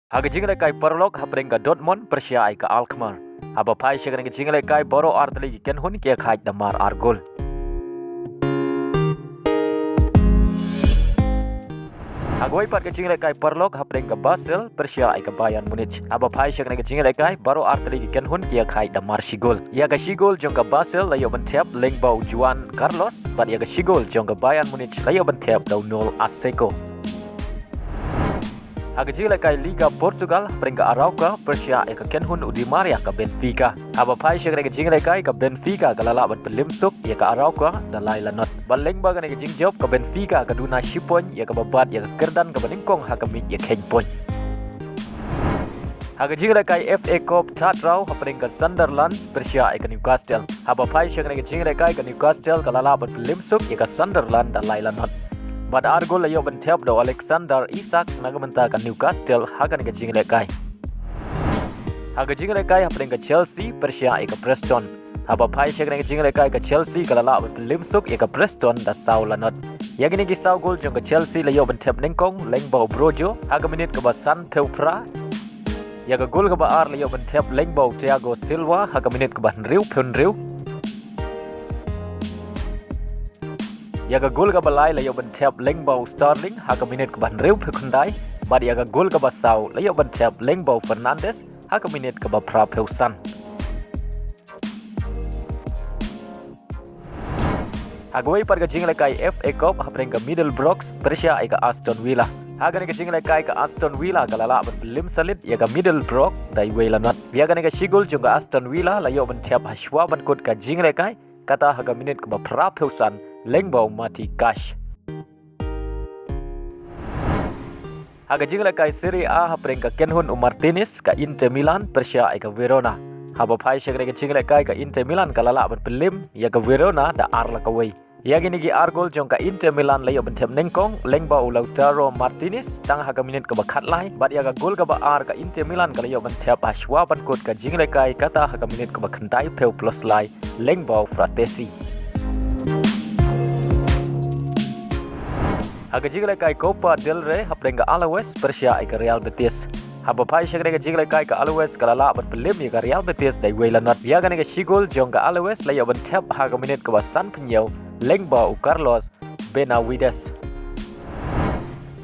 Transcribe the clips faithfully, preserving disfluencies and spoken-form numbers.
Ha ka jinglehkai paralok hapdeng ka Dortmund pyrshah ïa ka Alkmaar. Haba phai sha kane ka jinglehkai baroh artylli ki kynhun ki ïakhaid da mar ar gol. Ha kawei pat ka jinglehkai paralok hapdeng ka Basel pyrshah ïa ka Bayern Munich. Haba phai sha kane ka jinglehkai baroh artylli ki kynhun ki ïakhaid da mar shi gol. Ïa ka shi gol jong ka Basel la ïoh ban thep lyngba u Juan Carlos, bad ïa ka shi gol jong ka Bayern Munich la ïoh ban thep da u Noel Aseko. Ha ka jinglehkai Liga Portugal hapdeng ka Arauca pyrshah ïa ka kynhun u Di Maria ka Benfica. Haba phai sha kane ka jinglehkai ka Benfica ka la lah ban pynlip suk ïa ka Arauca da lai lanot. Bad lyngba kane ka jingjop ka Benfica ka duna shi point ïa kaba bat ïa ka kyrdan kaba nyngkong ha ka miej ïakheiñ point. Ha ka jinglehkai F A Cup thad rau hapdeng ka Sunderland pyrshah ïa ka Newcastle. Haba phai sha kane ka jinglehkai ka Newcastle ka la lah ban pynlip suk ïa ka Sunderland da lai lanot. Bad ar gol la ïoh ban thep da u Alexander Isak na ka bynta ka Newcastle ha kane ka jinglehkai. Ha ka jinglehkai hapdeng ka Chelsea pyrshah ïa ka Preston. Haba phai sha kane ka jinglehkai ka Chelsea ka la lah ban pynlip suk ïa ka Preston da saw lanot. Ïa kine ki saw gol jong ka Chelsea la ïoh ban thep nyngkong lyngba u Brojo ha ka minit kaba sanphew phra. Ïa ka gol kaba ar la ïoh ban thep lyngba u Thiago Silva ha ka minit kaba hynriewphew hynriew. Ïa ka gol kaba lai la ïoh ban thep lyngba u Sterling ha ka minit kaba hynriewphew khyndai. Bad ïa ka gol kaba saw la ïoh ban thep lyngba u Fernandes ha ka minit kaba phraphew san. Ha kawei pat ka jinglehkai F A Cup hapdeng ka Middlesbrough pyrshah ïa ka Aston Villa. Ha kane ka jinglehkai ka Aston Villa ka la lah ban pynlip salit ïa ka Middlesbrough da iwei lanot. Ïa kane ka shi gol jong ka Aston Villa la ïoh ban thep ha shuwa ban kut ka jinglehkai, kata ha ka minit kaba phraphew san lyngba u Matty Cash. Ha ka jinglehkai Serie A hapdeng ka kynhun u Martinez ka Inter Milan pyrshah ïa ka Verona. Haba phai sha kane ka jinglehkai ka Inter Milan ka la lah ban pynlip ïa ka Verona da ar la kawei. Ïa kine ki ar gol jong ka Inter Milan la ïoh ban thep nyngkong lyngba u Lautaro Martinez tang ha ka minit kaba khatlai, bad ïa ka gol kaba ar ka Inter Milan ka la ïoh ban thep ha shuwa ban kut ka jinglehkai, kata ha ka minit kaba khyndaiphew plus lai lyngba u Frattesi. Ha ka jinglehkai Copa del Rey hapdeng ka Alaves pyrshah ïa ka Real Betis. Haba phai sha kane ka jinglehkai ka Alaves ka la lah ban pynlip ïa ka Real Betis da iwei lanot. Ïa kane ka shi gol jong ka Alaves la ïoh ban thep ha ka minit kaba sanphew hynñiew lyngba u Carlos Benavides.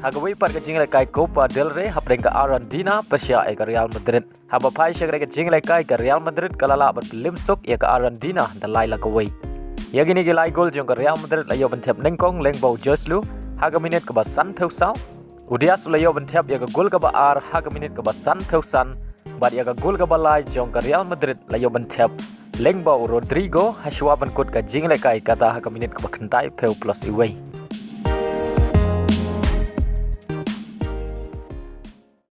Ha kawei pat ka jinglehkai Copa del Rey hapdeng ka Arandina pyrshah ïa ka Real Madrid. Haba phai sha kane ka jinglehkai ka Real Madrid ka la lah ban pynlip suk ïa ka Arandina da lai la kawei. Ïa kine ki lai gol jong ka Real Madrid la ïoh ban thep nyngkong lyngba u Joselu ha ka minit kaba sanphew saw. U Diaz u la ïoh ban thep ïa ka gol kaba ar ha ka minit kaba sanphew san, bad ïa ka gol kaba lai jong ka Real Madrid la ïoh ban thep lyngba u Rodrygo ha shuwa ban kut ka jinglehkai, kata ha ka minit kaba khyndaiphew plus iwei.